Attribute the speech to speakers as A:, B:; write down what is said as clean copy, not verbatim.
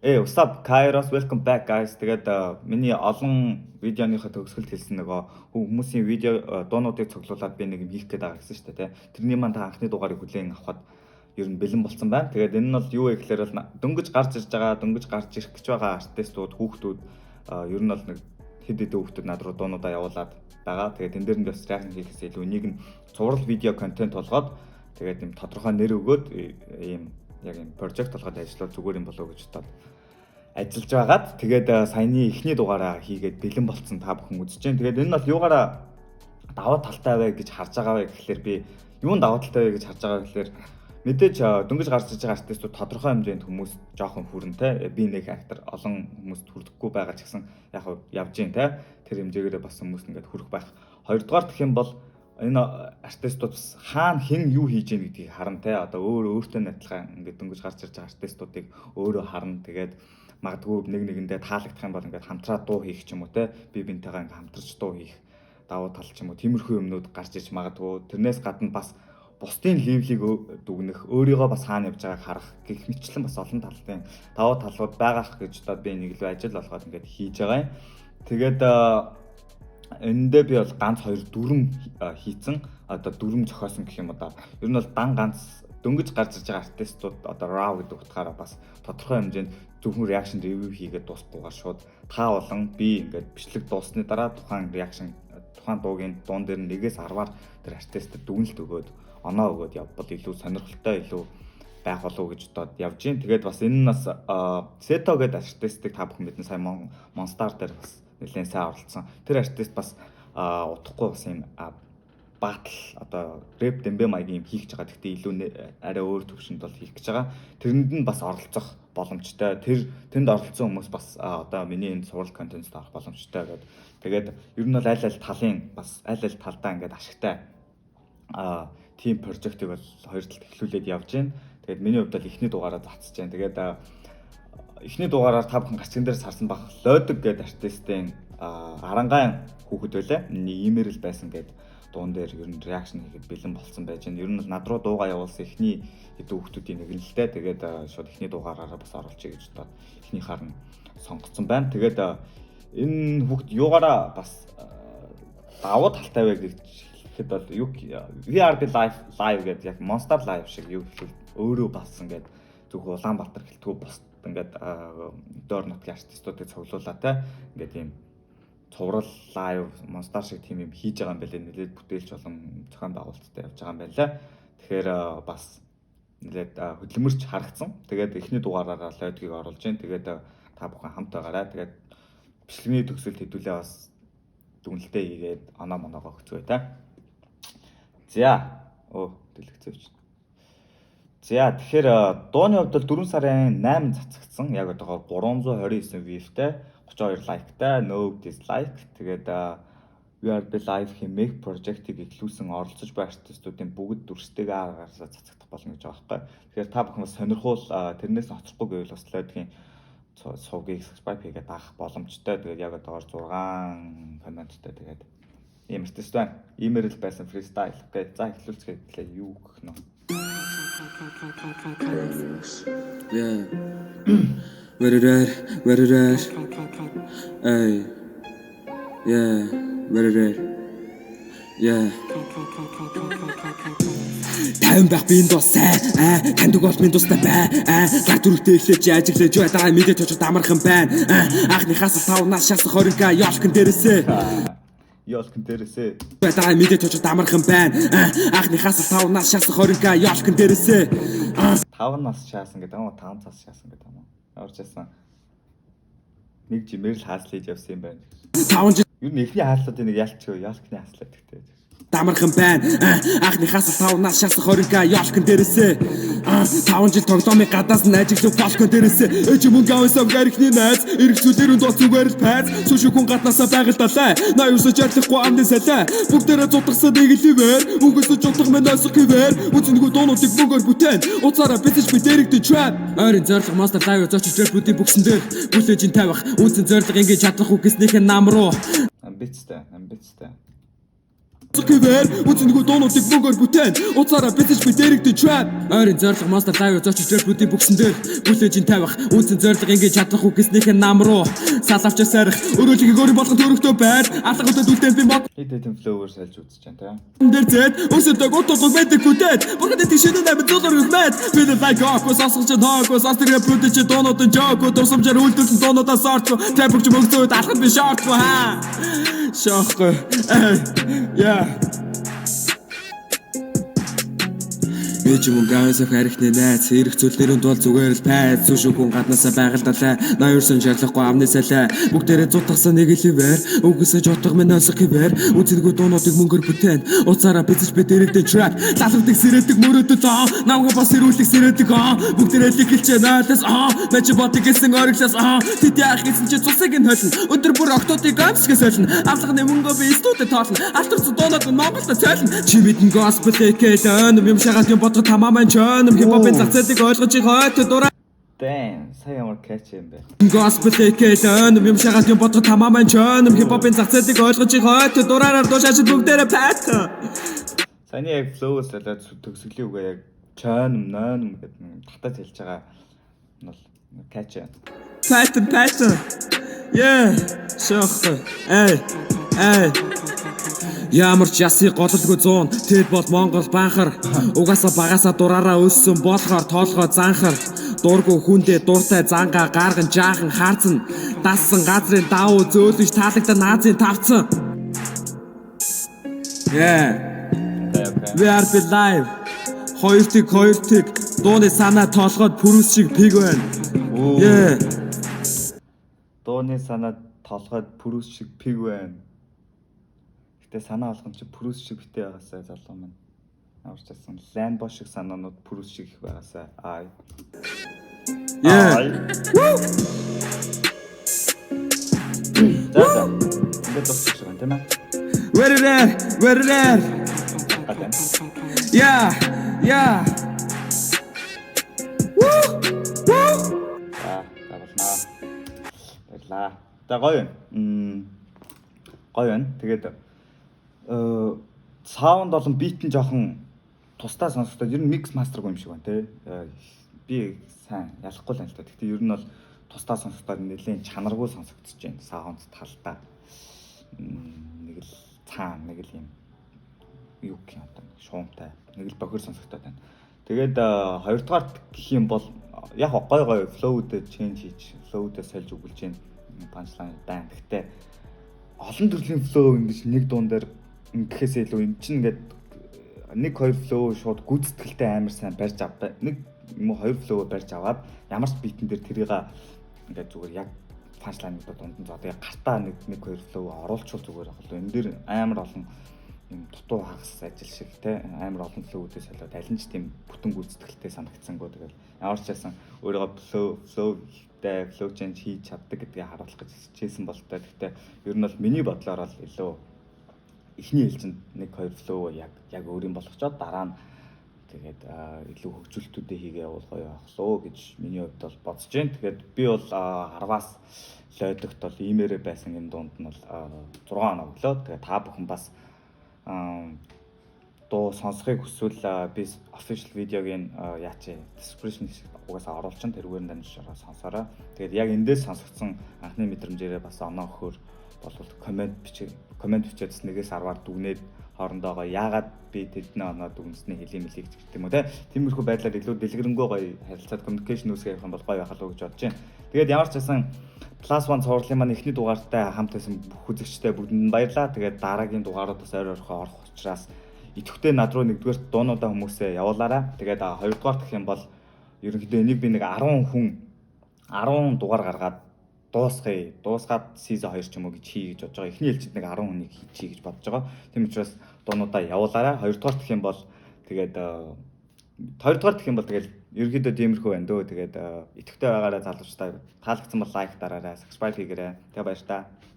A: Hey, what's up, Kairos? Welcome back, guys. Тэгээд миний олон видеоныхоо төгсгөлд хэлсэн нөгөө хүмүүсийн видео дуунуудыг цуглуулад би нэг юм хийх гээд байгаа гэсэн шүү дээ, тэ. Тэрний маань та анхны дугаарыг хүлээн авахад ер нь бэлэн болсон байна. Тэгээд энэ нь бол юу вэ гэхээр бол дөнгөж гарч ирж байгаа, дөнгөж гарч ирэх гэж байгаа артистууд, хүүхдүүд, ер нь бол нэг хэд хэдэн хүүхдүүд над руу дуунуудаа явуулаад байгаа. Тэгээд энэ дээр нь бас reaction хийхээс илүү энийг нь цуврал видео контент болгоод, тэгээд юм тодорхой нэр өгөөд, ийм яг юм project болгоод ажиллавал зүгээр юм болоо гэж бодоод ажиллаж байгаад, тэгээд саяны эхний дугаараа хийгээд бэлэн болцсон, та бүхэн үзэж байна. Тэгээд энэ нь бол юугаараа давуу талтай вэ гэж харж байгаа вэ гэхлээр, би юун давуу талтай вэ гэж харж байгаа гэхлээр, мэдээж дөнгөж гарч иж байгаа артистууд тодорхой хэмжээнд хүмүүс жоохон хүрэн те, би нэг актер олон хүмүүст хүрдэхгүй байгаа ч гэсэн яг явж гин те, тэр хэмжээгээрээ бас хүмүүс ингээд хүрэх байх. Хоёрдугаар гэх юм бол энэ артистууд бас хаана хэн юу хийж гин гэдгийг харна те, одоо өөр өөртөө адилхан ингээд дөнгөж гарч ирж байгаа артистуудыг өөрөө харна. Тэгээд магадгүй нэг нэгэндээ таалагдах юм бол ингээд хамтраа дуу хийх ч юм уу те, би бинтэйгээ ингээд хамтарч дуу хийх давуу тал ч юм уу, тиймэрхүү юмнууд гарч иж магадгүй. Тэрнээс гадна бас бусдын level ийг дүгнэх, өөрийгөө бас хаана явж байгааг харах гэх мэтчлэн бас олон талын давуу талууд байгаах гэж одоо би нэг л ажил болгоод ингээд хийж байгаа юм. Тэгээд энэндээ би бол ганц хоёр дүрм хийцэн, одоо дүрм зохиосон гэх юм уу да. Ер нь бол дан ганц дөнгөж гарч ирж байгаа артистууд одоо raw гэдэг утгаараа бас тодорхой хэмжээнд зөвхөн reaction review хийгээд дуусахгүйгээр шууд та болон би ингээд бичлэг дууссаны дараа тухайн reaction, тухайн дуугийн дуун дээр нэгээс 10-аар тэр артистад дүгнэлт өгөөд, оноо өгөөд явбал илүү сонирхолтой, илүү байх болов уу гэж бодоод явж гин. Тэгээд бас энэ нь бас Сето гэдэг артистыг та бүхэн мэднэ, сая Monster дээр бас нэлээд сайн оролцсон. Тэр артист бас удахгүй бас юм battle, одоо рэп дэмбэ маягийн юм хийх гэж байгаа. Гэхдээ илүү арай өөр төвшөнд бол хийх гэж байгаа. Тэрэнд нь бас оролцох боломжтой. Тэр тэнд оролцсон хүмүүс бас одоо миний энэ цуврал контентод орох боломжтой гэдэг. Тэгээд ер нь бол аль аль талын бас аль аль талдаа ингээд ашигтай team project ыг бол хоёр талд эхлүүлээд явж байна. Тэгээд миний хувьд бол эхний дугаараа татсаж байна. Тэгээд эхний дугаараар та бүхэн гацган дээр сарсан баг Лодог гэдэг артистын арангаан хүүхэд байлаа. Миний имэйл байсан гэдэг дуун дээр ер нь reaction хийхэд бэлэн болсон байж байна. Ер нь бол над руу дуугаа явуулсан эхний хэдэн хүүхдүүдийн нэг нь л дээ. Тэгээд шууд эхний дугаараараа бас оруулчих гэж бодоод эхнийхээр нь сонгоцсон байна. Тэгээд энэ хүүхд юугаараа бас давуу талтай вэ гэж хэлэхэд бол юу VRB live гэдэг яг Monster Live шиг юу гэхэл өөрөө болсон гэдэг, зөвхөн Улаанбаатар гэлтгүү бус ингээд доор нутгийн артистуудыг цуглуулаа те, ингээд ийм цуврал live Monster шиг тийм юм хийж байгаа юм байлээ. Нэлээд бүтээлч болон зохион байгуулалттай явж байгаа юм байлаа. Тэгэхээр бас нэлээд хөдөлмөрч харагдсан. Тэгээд эхний дугаараараа лойдгийг оруулж гин. Тэгээд та бүхэн хамт байгаарай. Тэгээд бичлэгний төгсөлт хэдүүлээ бас дүгнэлтээ хийгээд оноо моноогоо өгцгөөе та. За. Оо, дэлгэцээвч. За, тэгэхээр дууны хувьд бол 4 сарын 8 цацагдсан. Яг одоогоор 329 view-тэй, 32 like тай, no dislike. Тэгээд VRB Live хэмээх project-ыг эхлүүлсэн оролцож буй артистуудын бүгд дүрстэйгээ аргаасаа цацагдах болно гэж байгаа байхгүй. Тэгэхээр та бүхэн бас сонирхуул, тэрнээс хоцрохгүй гэвэл бас лойдгийн сувгийг subscribe хийгээд авах боломжтой. Тэгээд яг одоогоор 6 комменттэй, тэгээд ийм артист байна. Иймэр л байсан freestyle. Okay. За, эхлүүлцгээе. Гэлээ юу гэх нэ.
B: Yeah. Very rare, very rare. Hey. Yeah, very rare. Yeah. 50 байх би энд бас сайн аа, таньдаг бол минь тустай бай аа, гар түрэгтэй эхлэж ажиглаж байгаа мэдээ чочод амархан байна аа, анхныхаас 5 нас шаасан 20K ёлкон дээрээсээ.
A: Ёлкон дээрээсээ.
B: Байгаа мэдээ чочод амархан байна аа, анхныхаас 5 нас шаасан 20K ёлкон дээрээсээ.
A: 5 нас шаасан гэдэг юм уу? 5 цас шаасан гэдэг юм уу? Орж ясан. Нэг жимээр л хаасл хийж явсан юм байна.
B: 5 жил
A: Ер нь эхний хааслуудын нэг ялч ялкны хааслаа гэхдээ.
B: Дамархан байна. Анхныхаас 5 нас шаасан 20K ёлкон дээрээсээ. 5 жил тоглоомын гадаас нь ажиглав балкон дээрээсээ. Ээж мөнгө авсан гарихны найз эргэцүүлэр нь бол зүгээр л пайз сүшиг хүн гаднаасаа байгальдалаа. На юусоо жарлахгүй амны салаа. Бүгдээрээ зутгасан нэг л хിവэр үгүйсэж утга минь ойсох хിവэр үзэнгүү дуунуудыг мөнгөөр бүтээн уцаараа бисэж би дэрэгдэн trap. Ойрын зорилго Monster Live зочиж рэпүүдийн бүксэн дээр бүлээж ин тавих үндсэн зорилго ингэж чадах уу гэснийх нь нам руу.
A: Амбицтай, амбицтай.
B: Хэвээр үнцэнгүй дуунуудыг мөнгөөр бүтээн. Уцаараа бисэж би дэрэгдэн trap. Ойрын зорилго Monster Live зочиж рэпүүдийн бүксэн дээр бүлээж ин тавих. Үнцэн зорилго ингэж чадах уу гэснийх нь нам руу салавч сарих. Өрөөлгийг өөрийн болгон төрөгтөө байр. Алга өдөд үлдээн би мод
A: Хэд хэдэн flow-оор сольж үзэж байна те.
B: дээр зэт өрсөдөг утгагүй байдаг хүтээд. Бурханы тийш нэмэн зулар өгмэд. Би like око сонсгож тооко состер рэпүүд чи дуунууд нь жоко дурсамжаар үйлдэлсэн дуунуудаас орч. Trap ч мөгзөөд алхад би шортгүй хаа. Шохгүй. Yeah. Ээж мөн гавьсах архины найз эрх зүйлнэрийн тул зүгээр л пайз зүшүү хүн гаднаасаа байгалдалаа ноёрсон шалахгүй амны салай бүгдээрээ зутгасан нэг л хിവэр үгүйсэж утга минь олох хിവэр үнцэнгүй дуунуудыг мөнгөөр бүтээн уцаараа бизэж би дэрэгдэн trap лалавдаг сэрээдэг мөрөөдөд аа намайг бас сэрүүлэх сэрээдэг аа бүгдээрээ л хэлчээ нойлоос аа мэж бодог гэсэн ориглоос аа тэд яах гэсэн чи цусыг нь холно өдөр бүр октоодыг гамсгээс солино авлагны мөнгөө би студид тоолно алтарч дуунууд нь Монголд цойлно чи мэдэн gospel кэл өнөм юм шагаад юм бодох тамаа маань чөнөм хипхопын зах зээлийг ойлгож хойт дураа.
A: Damn, сая ямар catch юм бэ.
B: Gospel кэл өнөм юм шагаад юм бодох тамаа маань чөнөм хипхопын зах зээлийг ойлгож хойт дураараар дуушаашид бүгдээрээ пат.
A: Саяны яг flow-ос солиод төгсгөлийн үгээ яг чойном, нойном гэдэг нэг татаж хэлж байгаа нь бол catch юм.
B: Патэн патэн. Yeah. Шох. Эй. Эй. Ямар ч ясыг гололгүй зуун тэр бол Монгол баанхар угаасаа багасаа дураараа өссөн болохоор тоолгой занхар дургу хүндээ дуртай зангаа гарган жаахан хаарцна дассан газрын давуу зөөлөж таалагдсан наазын тавцсан. Yeah.
A: Okay.
B: We are be live. Хоёр тэг хоёр тэг дууны санаа толгойд пүрүс шиг пиг байна.
A: Оо.
B: Yeah.
A: Дууны санаа толгойд пүрүс шиг пиг байна. Гэтэ санаа болгон чи пүрүс шиг битээ байгаасай залуу маань. Ямар ч байсан Lambo шиг санаанууд пүрүс шиг их байгаасай. Аа.
B: Yeah.
A: Аа. За за. Ингээд дуусчих шиг байна тийм ээ.
B: Where it at? Where it at?
A: Гадаа.
B: Yeah. Yeah. Woo! Woo!
A: За, за болно. Баярлаа. За гоё юм. Гоё байна. Тэгээд sound болон beat нь жоохон тусдаа сонсогдоод ер нь mix master-гүй юм шиг байна те. Би сайн ялахгүй л байна л та. Гэхдээ ер нь бол тусдаа сонсогдоод нэлээд чанаргүй сонсогдож байна. Sound талдаа. Нэг л цаан, нэг л юм юу гэх юм одоо нэг шуумтай, нэг л бохир сонсогдоод байна. Тэгээд хоёрдугаар гэх юм бол яг гой гой flow-д change хийж, flow-д сольж өгүүлж байна. Punchline байна. Гэхдээ олон төрлийн flow ингэж нэг дуун дээр ингэхээс илүү эн чинь ингээд нэг хоёр flow шууд гүйцэтгэлтэй амар сайн барьж авдаг. Нэг юм уу хоёр flow барьж аваад ямар ч beat-эн дээр тэрийг ингээд зүгээр яг punchline-уудаа дунд нь зоод яг гартаа нэг нэг хоёр flow оруулчихвал зүгээр байх л. Энэ дээр амар олон юм дутуу хагас ажил шиг те амар олон flow-үүдээ солиод аль нь ч тийм бүтэн гүйцэтгэлтэй санагдсангүй. Тэгэл ямар ч байсан өөрийгөө flow-тэй flow change хийж чаддаг гэдгийг харуулах гэж хичээсэн болтой. Гэхдээ ер нь бол миний бодлоор бол илүү эхний ээлжинд нэг хоёр flow яг яг өөрийн болгочоод дараа нь тэгээд илүү хөгжүүлэлтүүдээ хийгээ явуул гоё байх лөө гэж миний хувьд бол бодож байна. Тэгээд би бол 10-аас лойдогт бол иймээрээ байсан энэ дунд нь бол 6 оноо өглөө. Тэгээд та бүхэн бас дуу сонсохыг хүсвэл би official видеогийн яа чи description хэсэгт угаасаа оруулчин тэрүүгээр нь дамжуулаараа сонсоорой. Тэгээд яг эндээс сонсогдсон анхны мэдрэмжээрээ бас оноо өгөхөр болвол comment бичээ comment бичээд нэгээс 10-аар дүгнээд хоорондоогоо яагаад би тэдний оноо дүгнсний хэлий мэлийг ч гэх юм уу те. Тиймэрхүү байдлаар илүү дэлгэрэнгүй гоё харилцаад communication үүсгэх явах юм бол гоё байх л уу гэж бодож байна. Тэгээд ямар ч байсан Plus One цувралын маань эхний дугаартай хамт байсан бүх үзэгчтэй бүгдэнд нь баярлалаа. Тэгээд дараагийн дугаарууд бас ойр ойрхон орох учраас идэвхтэй над руу нэгдүгээр дуунуудаа хүмүүсээ явуулаарай. Тэгээд хоёрдугаар гэх юм бол ерөнхийдөө энийг би нэг 10 хүн 10 дугаар гаргаад дуусгая. Дуусгаад season 2 ч юм уу гэж хий гэж бодож байгаа. Эхний ээлжинд нэг 10 хүнийг хийчихье гэж бодож байгаа. Тийм учраас дуунуудаа явуулаарай. Хоёрдугаар гэх юм бол тэгээд хоёрдугаар гэх юм бол тэгээд ерөнхийдөө тиймэрхүү байна дөө. Тэгээд идэвхтэй байгаарай залуучдаа. Таалагдсан бол like дараарай, subscribe хийгээрэй. Тэгээ баяр та.